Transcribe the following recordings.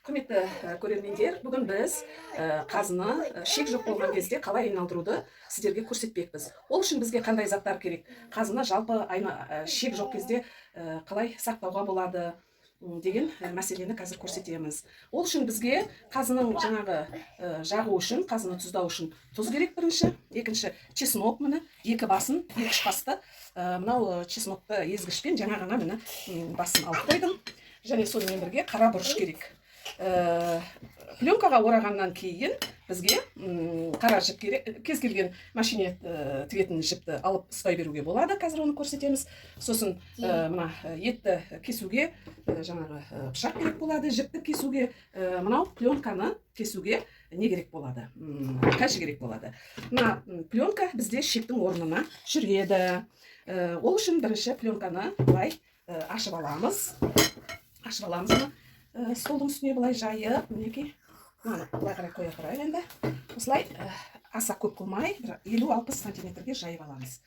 Құрметті көрермендер, бүгін біз қазыны шек жоқ болған кезде қалай айналдыруды сіздерге көрсетпекпіз. Ол үшін бізге қандай заттар керек? Қазыны жалпы шек жоқ кезде қалай сақтауға болады деген мәселені қазір көрсетеміз. Ол үшін бізге қазының жаңағы жағу үшін, қазыны тұздау үшін тұз керек бірінші, екінші чеснок, міне, екі басын, екі үш басты. Мынау чеснокты езгішпен жаңа ғана, міне, басын алып қойдым. Және сонымен бірге қара бұрыш керек. Пленкаға орағаннан кейін бізге қара жіп керек. Кез келген машине тігетін жіпті алып ұстай беруге болады, қазір оны көрсетеміз. Сосын мына етті кесуге жаңағы пышақ керек болады, жіпті кесуге. Мынау пленканы кесуге не керек болады? Қайшы керек болады. Мына пленка бізде шектің орнына жүреді. Ол үшін бірінші пленканы былай ашып аламыз, ашып аламыз. Мына столдың үстіне былай жайып, мінекей, мынаны былай қарай қоя тұрайық. Енді осылай аса көп қылмай, бір 50-60 сантиметрге жайып аламыз.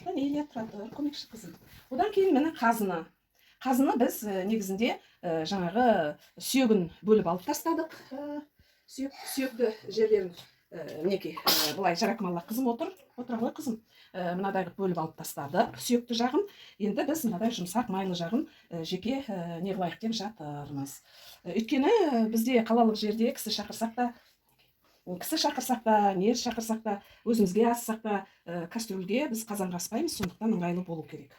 Данелия, тұра тұр, көмекші қызым. Одан кейін, міне, қазыны біз негізінде жаңағы сүйегін бөліп алып тастадық. Сүйекті жерлерін, мінекей, былай. Жаракмалла, қызым, отыр, отыра ғой, қызым. Мынадай қылып бөліп алып тастадық сүйекті жағын. Енді біз мынадай жұмсақ майлы жағын жеке не қылайық деп жатырмыз. Өйткені бізде қалалық жерде кісі шақырсақ та, не шақырсақ та, өзімізге ассақ та, кастрюльге біз қазанға аспаймыз, сондықтан ыңғайлы болу керек.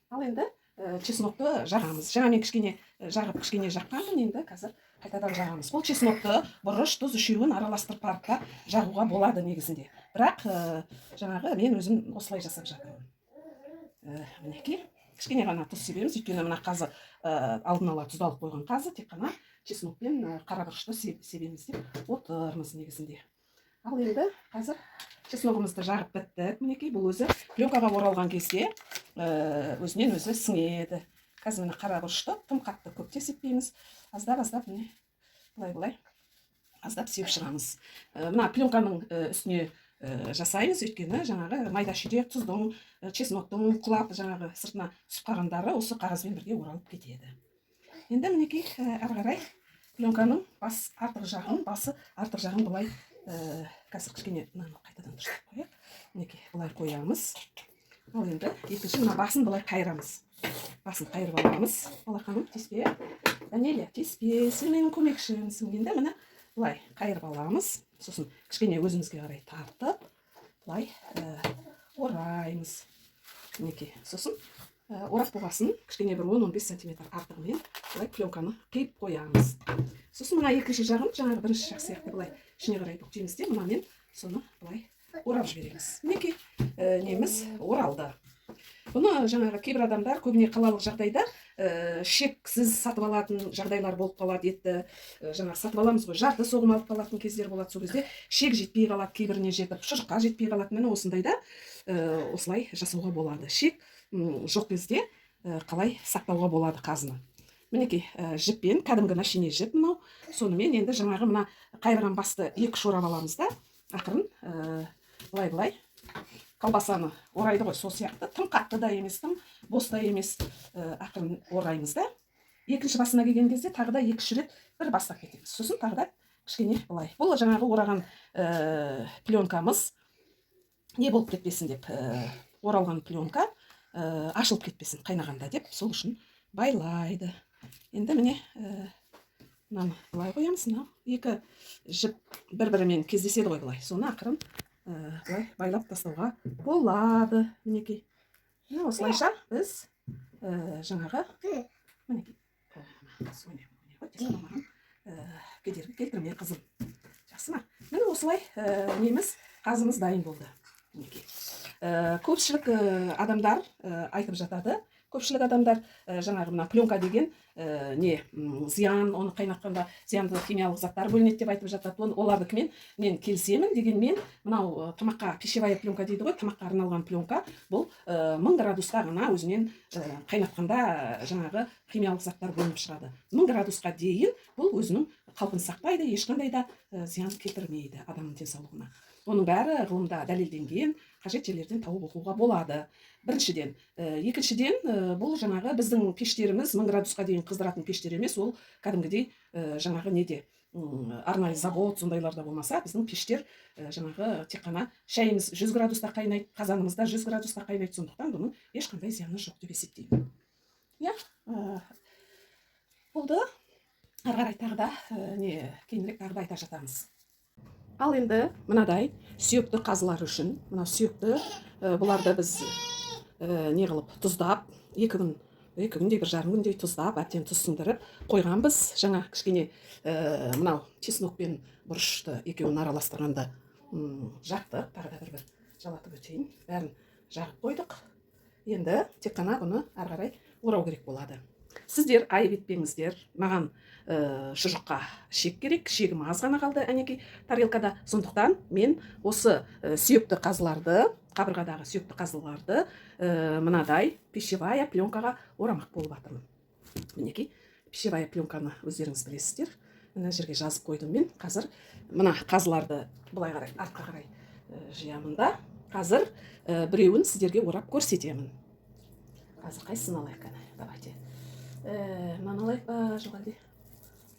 Ал енді чеснокты жағамыз. Жаңа мен кішкене жағып, кішкене жаққанмын, енді қазір қайтадан жағамыз. Бұл чеснокты, бұрыш, тұз, үшеуін араластырып барып та жағуға болады негізінде, бірақ жаңағы мен өзім осылай жасап жатырмын. Мінекей, кішкене ғана тұз себеміз, өйткені мына қазы алдын ала тұздалып қойған қазы. Тек қана чеснок пен қара бұрышты себеміз деп отырмыз негізінде. Ал енді қазір чесногымызды жағып біттік. Мінекей, бұл өзі пленкаға оралған кезде өзінен өзі сіңеді. Қазір, міне, қара бұрышты тым қатты көп те сеппейміз, аздап аздап, міне, былай былай аздап сеуіп шығамыз. Мына пленканың үстіне жасаймыз, өйткені жаңағы майда шүйде тұздың, чесноктың құлап, жаңағы сыртына түсіп қалғандары осы қағазбен бірге оралып кетеді. Енді, мінекей, әрі қарай пленканың бас артық жағын, басы артық жағын былай, қазір кішкене мынаны қайтадан дұрыстап қояйық. Мінекей, былай қоямыз. Ал енді екінші мына басын былай қайырамыз, басын қайырып аламыз. Балақаным, тиіспе, Данелия, тиіспе, сен менің көмекшімсің. Енді, міне, былай қайырып аламыз, сосын кішкене өзімізге қарай тартып, былай ораймыз. Мінекей, сосын орап болғасын кішкене бір 10-15 сантиметр артығымен былай пленканы қиып қоямыз. Сосын мына екінші жағын жаңағы бірінші жақ сияқты былай ішіне қарай бүктейміз де, мынамен соны былай орап жібереміз. Мінекей, неміз оралды. Бұны жаңағы кейбір адамдар, көбіне қалалық жағдайда шексіз сатып алатын жағдайлар болып қалады. Етті жаңағы сатып аламыз ғой, жарты соғым алып қалатын кездер болады. Сол кезде шек жетпей қалады, кейбіріне жетіп, шұжыққа жетпей қалады. Міне, осындайда осылай жасауға болады. Шек жоқ кезде қалай сақтауға болады қазыны? Мінекей, жіппен, кәдімгі мәшине жіп мынау. Сонымен енді жаңағы мына қайырған басты екі үш орап аламыз да, ақырын былай былай колбасаны орайды ғой, сол сияқты, тым қатты да емес, тым бос та емес, ақырын ораймыз да, екінші басына келген кезде тағы да екі үш рет бір бастап кетеміз. Сосын тағы да кішкене былай. Бұл жаңағы ораған пленкамыз не болып кетпесін деп, оралған пленка ашылып кетпесін қайнағанда деп, сол үшін байлайды. Енді, міне, мынаны былай қоямыз. Мынау екі жіп бір бірімен кездеседі ғой былай, соны ақырын былай байлап тастауға болады. Мінекей, міне, осылайша біз жаңағы, мінекей, ойнай ғой, тек қана маған кедергі келтірме, қызым, жақсы ма? Міне, осылай неміз, қазымыз дайын болды. Мінекей, көпшілік адамдар айтып жатады, көпшілік адамдар жаңағы мына пленка деген не зиян, оны қайнатқанда зиянды химиялық заттар бөлінеді деп айтып жатады. Олардікімен мен келісемін. Дегенмен мынау тамаққа, пищевая пленка дейді ғой, тамаққа арналған пленка, бұл 1000 градуста ғана өзінен қайнатқанда жаңағы химиялық заттар бөлініп шығады. 1000 градусқа дейін бұл өзінің қалпын сақтайды, ешқандай да зиян келтірмейді адамның денсаулығына. Оның бәрі ғылымда дәлелденген, қажет жерлерден тауып оқуға болады. Біріншіден. Екіншіден, бұл жаңағы біздің пештеріміз 1000 градусқа дейін қыздыратын пештер емес, ол кәдімгідей жаңағы неде арнайы завод сондайларда болмаса, біздің пештер жаңағы тек қана шайымыз 100 градуста қайнайды, қазанымызда 100 градуста қайнайды, сондықтан бұның ешқандай зияны жоқ деп есептеймін. Иә, болды. Ары қарай тағы да не кейінірек тағы да айта жатамыз. Ал енді мынадай сүйекті қазылар үшін, мына сүйекті бұларды біз не қылып тұздап, 2 күн, 2 күндей, 1,5 күндей тұздап, әбден тұз сіңдіріп қойғанбыз. Жаңа кішкене мынау чеснок пен бұрышты екеуін араластырғанда жақтық. Тағы да бір жалатып өтейін. Бәрін жағып қойдық. Енді тек қана бұны ары қарай орау керек болады. Сіздер айып етпеңіздер, маған шұжыққа шек керек, шегім аз ғана қалды әнекей тарелкада. Сондықтан мен осы сүйекті қазыларды, қабырғадағы сүйекті қазыларды мынадай пищевая пленкаға орамақ болып жатырмын. Мінекей, пищевая пленканы өздеріңіз білесіздер, мына жерге жазып қойдым мен. Қазір мына қазыларды былай қарай, артқа қарай жиямын да, қазір біреуін сіздерге орап көрсетемін. Қазір қайсысын алайық кәне? Давайте. Мынаны алайық па, жоқ әлде?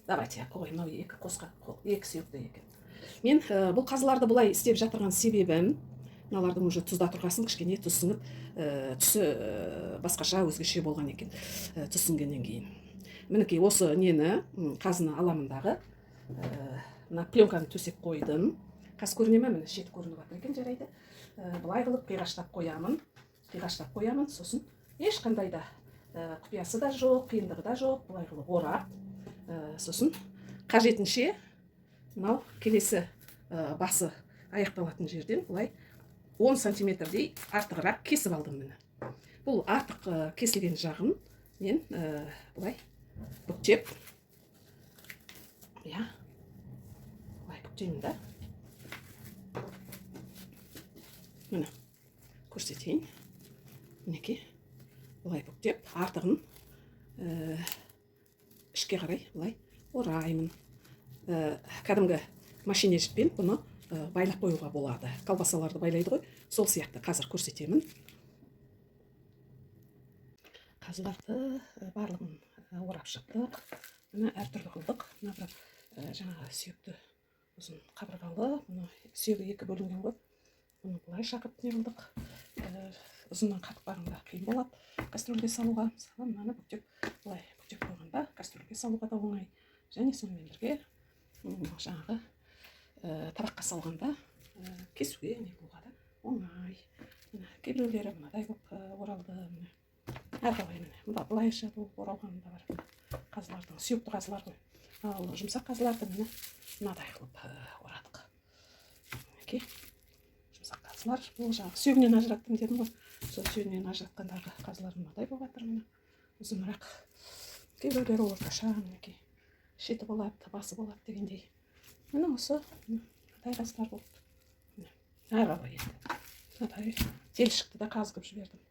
Давайте, ой, мынау екі қосқа, екі сүйекті екен. Мен бұл қазыларды бұлай істеп жатырған себебім, мыналардың уже тұзда тұрғасын кішкене тұз сіңіп, түсі басқаша, өзгеше болған екен, тұз сіңгеннен кейін. Мінекей, осы нені, қазыны аламын дағы, мына пленканы төсеп қойдым. Қазір көріне ме? Міне, шеті көрініп жатыр екен, жарайды. Былай қылып қиғаштап қоямын, қиғаштап қоямын, сосын ешқандай да құпиясы да жоқ, қиындығы да жоқ, былай қылып орап, сосын қажетінше мынау келесі басы аяқталатын жерден былай 10 сантиметрдей артығырақ кесіп алдым. Міне, бұл артық кесілген жағын мен былай бүктеп, иә, былай бүктеймін да, міне көрсетейін. Мінекей, былай бүктеп, артығын ішке қарай былай ораймын. Кәдімгі машине жіппен бұны байлап қоюға болады. Колбасаларды байлайды ғой, сол сияқты қазір көрсетемін. Қазыларды барлығын орап шықтық. Міне, әртүрлі қылдық. Мына бір жаңағы сүйекті ұзын қабырғалы, мына сүйегі екі бөлінген ғой. Бұны былай шақып не қылдық. Ұзыннан қатып барғанда қиын болады кастрюльге салуға. Мысалы, мынаны бүктеп, былай бүктеп қойғанда кастрюльге салуға да оңай. Және сонымен бірге жаңағы табаққа салғанда кесуге, не қылуға да оңай. Міне, кейбіреулері мынадай болып оралды. Міне, әрқалай, міне, мында былайша болып оралған да бар. Қазылардың, сүйекті қазылар ғой. Ал жұмсақ қазыларды міне мынадай қылып орадық. Мінекей, жұмсақ қазылар. Бұл жаңағы сүйегінен ажыраттым дедім ғой. Сол сүйегінен ажыратқандағы қазылар мынадай болып жатыр, міне, ұзынырақ. Кейбіреулері орташа, мінекей, шеті болады, басы болады дегендей. Міне, осы мынадай қазылар болды. Міне, әрқалай енді. Мынадай телшікті де қазғып жібердім.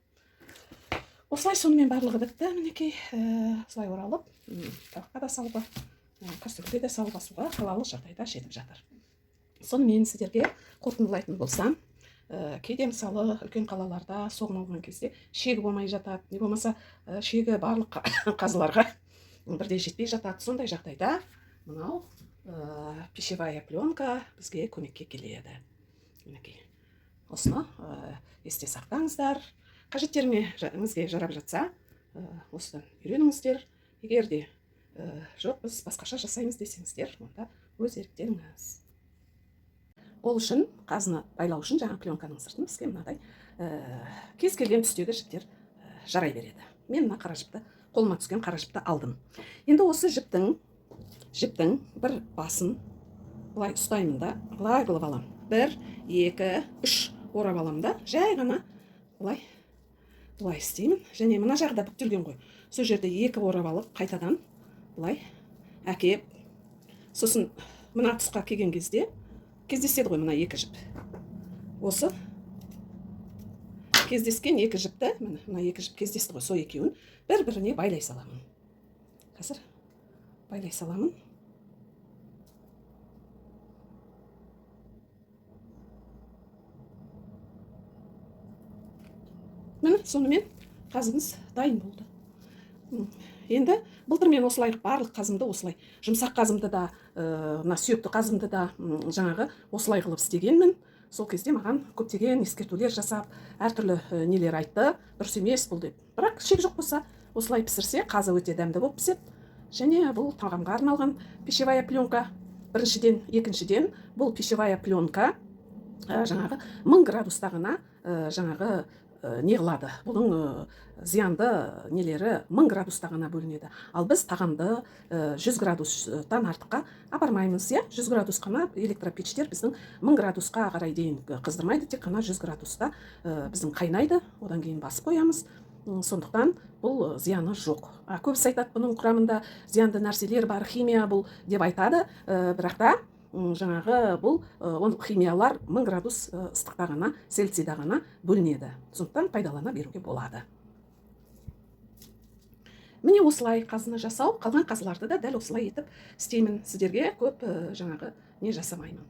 Осылай сонымен барлығы бітті, мінекей, осылай оралып, табаққа да салуға, кастрюльге де салуға, суға қалалы жағдайда жетіп жатыр. Сонымен сіздерге қорытындылайтын болсам, кейде мысалы үлкен қалаларда соғым алған кезде шегі болмай жатады, не болмаса шегі барлық қазыларға бірдей жетпей жатады. Сондай жағдайда мынау пищевая пленка бізге көмекке келеді. Мінекей, осыны есте сақтаңыздар. Қажеттеріңізге жарап жатса, осыдан үйреніңіздер. Егер де жоқ, біз басқаша жасаймыз десеңіздер, онда өз еріктеріңіз. Ол үшін қазыны байлау үшін жаңа пленканың сыртын бізге мынадай кез келген түстегі жіптер жарай береді. Мен мына қара жіпті, қолыма түскен қара жіпті алдым. Енді осы жіптің бір басын былай ұстаймын да, былай қылып аламын. 1, 2, 3 орап аламын да, жай ғана былай былай істеймін. Және мына жағы да бүктелген ғой. Сол жерде 2 орап алып, қайтадан былай әкеп, сосын мына тұсқа келген кезде кездеседі ғой мына екі жіп. Осы кездескен екі жіпті, міне, мына екі жіп кездесті ғой, сол екеуін бір-біріне байлай саламын. Қазір байлай саламын. Міне, сонымен қазымыз дайын болды. Енді былтыр мен осылай барлық қазымды, осылай жұмсақ қазымды да, мына сүйекті қазымды да, жаңағы осылай қылып істегенмін. Сол кезде маған көптеген ескертулер жасап, әртүрлі нелер айтты, дұрыс емес бұл деп. Бірақ шек жоқ болса, осылай пісірсе, қазы өте дәмді болып піседі. Және бұл тағамға арналған пищевая пленка біріншіден, екіншіден, бұл пищевая пленка жаңағы 1000 градуста ғана жаңағы не қылады, бұның зиянды нелері 1000 градуста ғана бөлінеді. Ал біз тағамды 100 градустан артыққа апармаймыз, иә, 100 градус қана. Электропештер біздің 1000 градусқа қарай дейін қыздырмайды, тек қана 100 градуста біздің қайнайды, одан кейін басып қоямыз. Сондықтан бұл зияны жоқ. А көбісі айтады, бұның құрамында зиянды нәрселер бар, химия бұл деп айтады. Бірақ та жаңағы бұл ол химиялар 1000 градус ыстықта ғана, Цельсийда ғана бөлінеді, сондықтан пайдалана беруге болады. Міне, осылай қазыны жасау. Қалған қазыларды да дәл осылай етіп істеймін. Сіздерге көп жаңағы не жасамаймын.